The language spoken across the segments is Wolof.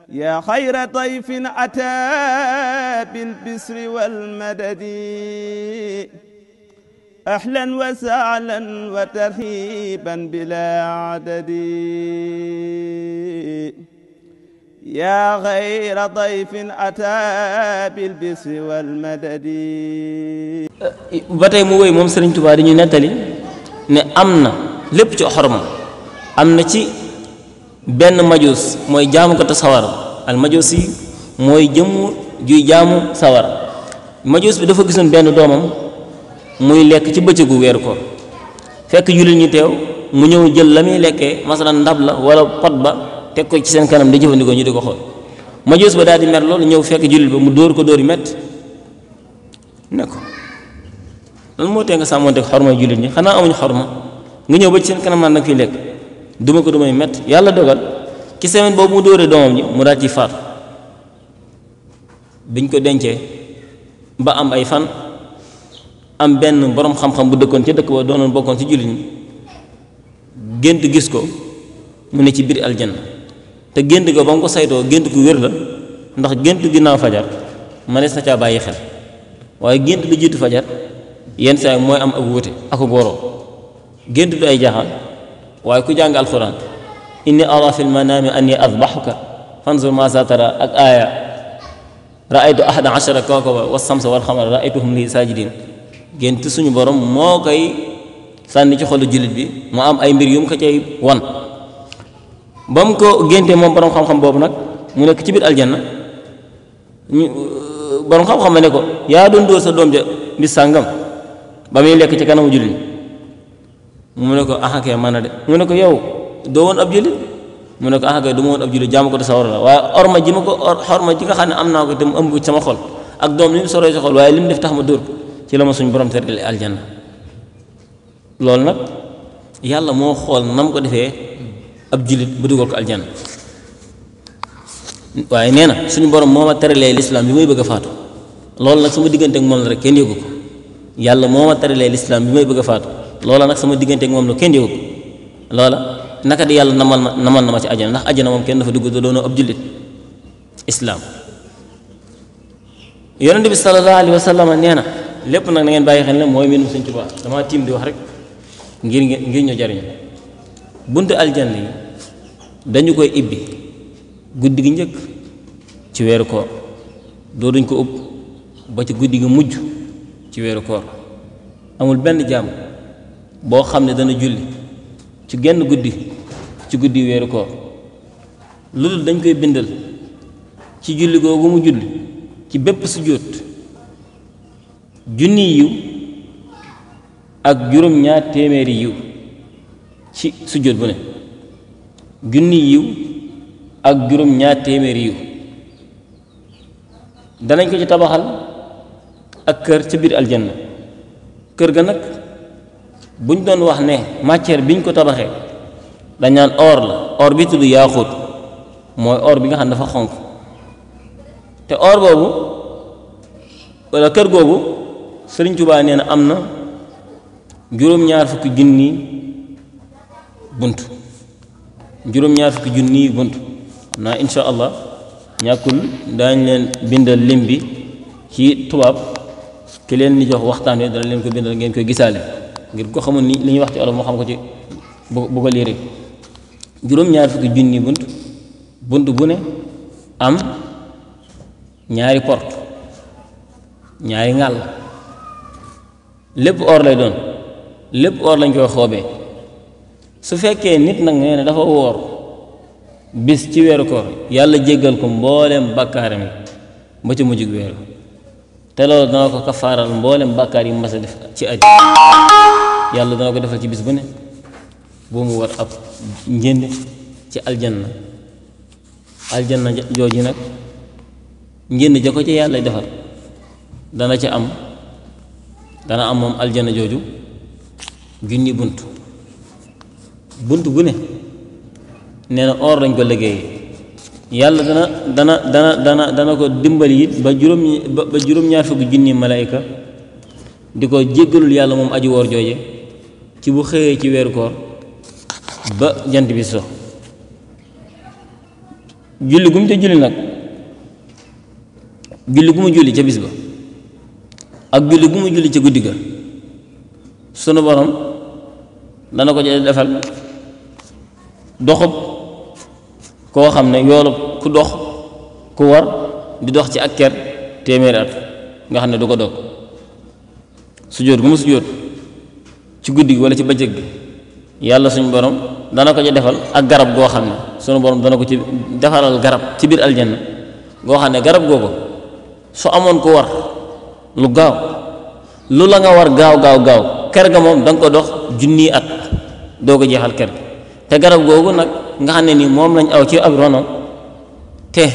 yaa xayra dayfin ataa bil bisri wal madadi ahlan wa sahlan wa tarhiban bilaa adadi yaa xayra dayfin ataa bil bisri wal madadi. ba tey mu wéy moom Sëriñ Tuubaa di ñu nettali ne am na lépp ci xorma am na ci benn majuus mooy jaamu ko te sawara al majuus yi mooy jëmm juy jaamu sawara. majuus bi dafa gisoon benn doomam muy lekk ci bëccëgu weeru koor fekk jullit ñi teew mu ñëw jël la muy lekkee masalan ndab la wala pot ba teg ko ci seen kanam di jëfandikoo ñu di ko xool. majuus ba daal di mer loolu ñëw fekk jullit ba mu dóor ko dóor yu métti ne ko lan moo tee nga sàmmonte xorma jullit ñi xanaa amuñu xorma nga ñëw ba ci seen kanam naan nag fii lekk duma ko dumay métti. yàlla dogal ci semaine boobu mu dóoree doomam ji mu daal ci faatu. biñ ko dencee ba am ay fan am benn borom xam-xam bu dëkkoon ca dëkk ba doonoon bokkoon ci jullit ñi gént gis ko mu ne ci biir aljanna te gént ko ba mu ko saytoo gént ku wér la ndax gént ginnaaw fajar manees na caa bàyyi xel waaye gént lu jiitu fajar yenn saa mooy am ak wute ak góoroo. gént du ay jaaxal waaye ku jàng alxuraan inni ara fil manaami anni azbahuka fanzur ma sa tara ak aaya raaytu ahada ashara kawkaba wa samsa wal xamara raaytuhum li sajidin gént suñu borom moo koy sànni ci xolu jullit bi mu am ay mbir yu mu ko cay wan. ba mu ko géntee moom borom xam-xam boobu nag mu nekk ci biir aljanna ñu borom xam-xam ne ko yaa doon dóor sa doom ja bis sàngam ba muy lekk ci kanamu jullit mu ne ko axakee man na de mu ne ko yow doo woon ab jullit mu ne ko axakee du ma woon ab jullit jaamu ko te sawar la waaye orma ji ma ko xorma ji nga xam ne am naa ko te mu ëmb ko ci sama xol ak doom li mu soree ci xol waaye li mu def tax ma dóor ko ci la ma suñu borom terale aljanna. loolu nag yàlla moo xool na mu ko defee ab jullit ba dugal ko aljanna waaye nee na suñu borom moo ma teralee lislaam bi may bëgg a faatu loolu nag sama diggante ak moom la rek kenn yëgu ko. yàlla moo ma teralee lislaam bi may bëgg a faatu loola nag sama diggante ak moom la kenn yëgu ko. loola naka di yàlla namal na ma ci ajana ndax ajana moom kenn dafa dugg te doonoo ab jullit islaam. yonente bi sallallahu alayhi wa sallam nee na lépp nag na ngeen bàyyi xel ne mooy mbirum Sëñ Tuubaa damaa tiim di wax rek ngir ñu jariñu. buntu aljanna yi dañu koy ibbi guddi gi njëkk ci weeru koor doo duñ ko ëpp ba ci guddi gi mujj ci weeru koor. amul benn jaam boo xam ne dana julli ci genn guddi ci guddi weeru koor lu dul dañ koy bindal ci julli googu mu julli ci bépp sujjóot junni yiw ak juróom-ñaar téeméeri yiw ci sujjóot bu ne junni yiw ak juróom-ñaar téeméeri yiw danañ ko ci tabaxal ak kër ca biir aljanna. kër ga nag buñ doon wax ne matière biñ ko tabaxee dañ naan or la or bi tudd yaaxut mooy or bi nga xam ne dafa xonq te or boobu walla kër googu Sëriñ Tuubaa nee na am na juróom-ñaar fukki junni bunt juróom-ñaar fukki junni bunt xam naa insha allah ñàkkul daañ leen bindal lim bi ci tubaab ki leen di jox waxtaan wi dana leen ko bindal ngeen koy gisaale ngir ko xamul ni li ñuy wax ci olof moo xam ko ci bu ko liiree juróom-ñaar fukki junni bunt bu ne am ñaari porte ñaari ngàll lépp or lay doon lépp or lañ koy xoobee. su fekkee nit nag nee na dafa woor bis ci weeru koor yàlla jéggal ko mbooleem bàkkaaram yi ba ci mujjug weeru te loolu dana ko kafaaral mbooleem bàkkaar yi mas a def ci aj yàlla dana ko defal ci bis bu ne boo mu war ab njënd ci aljanna jooji nag njënd ja ko ci yàlla defal dana am moom aljanna jooju junni bunt bu ne nee na or lañ ko liggéeyee yàlla dana ko dimbali it ba juróom-ñaar fukki junni malaayka di ko jéggalul yàlla moom aji woor jooje ci bu xëyee ci weeru koor ba jant bi so julli gu mu ca julli nag julli gu mu julli ca bis ba ak julli gu mu julli ca guddi ga sunu borom dana ko defal doxub koo xam ne yoolu ku dox ku war di dox ci ak ker téeméeri at nga xam ne du ko dog sujjóot gu mu sujjóot ci guddi gi wala ci bëccëg gi yàlla suñu borom dana ko ci defal ak garab goo xam ne sunu borom dana ko ci defaral garab ci biir aljanna goo xam ne garab googu su amoon ko war lu gaaw lu la nga war gaaw gaaw gaaw ker ga moom da nga ko dox junniy at doo ko jeexal ker gi te garab googu nag nga xam ne nii moom lañ aw ci ab rono te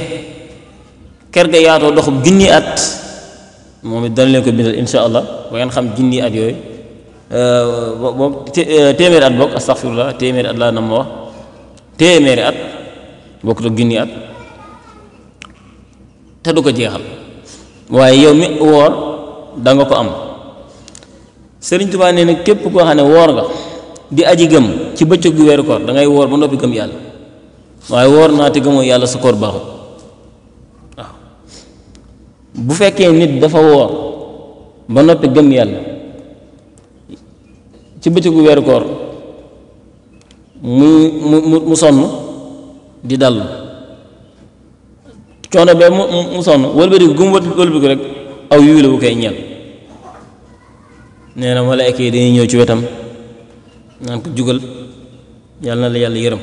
ker ga yaatoo doxub junniy at moom it dana leen ko bindal insha allah ba ngeen xam junniy at yooyu boobu téeméeri at boog astaghfirullah téeméeri at laa na ma wax téeméeri at bokk te junniy at te du ko jeexal waaye yow mi woor da nga ko am Sëriñ Tuubaa nee na képp koo xam ne woor nga di aji gëm ci bëccëgu weeru koor da ngay woor ba noppi gëm yàlla waaye woor naa te gëmoo yàlla sa koor baaxul waaw bu fekkee nit dafa woor ba noppi gëm yàlla ci bëccëgu weeru koor mu sonn di dal coono bee mu sonn wëlbatiku gu mu wëlbatiku rek aw yiw la bu koy ñeel nee na malaaka yi dañuy ñëw ci wetam naan ko jugal yàlla na la yàlla yërëm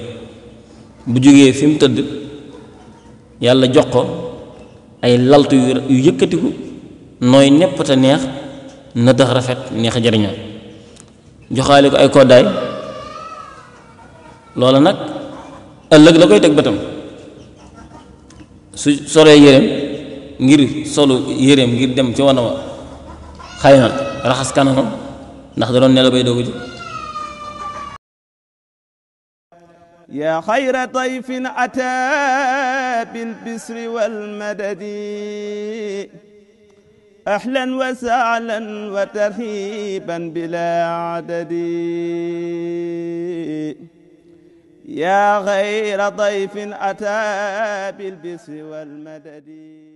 bu jógee fi mu tëdd yàlla jox ko ay laltu yu yëkkatiku nooy nepp te neex na tax rafet neex a jariñoo joxaale ko ay koddaay loola nag ëllëg la koy teg bëtam su solee yéreem ngir solu yéreem ngir dem ci wana wa xëy na raxas kanamam ndax da doon nelaw bay doogu ji yaa xayra dayfin ataa bil bisri wal madadi ahlan wa sahlan wa tarhiban bilaa adadi yaa xayra dayfin ataa bil bisri wal madadi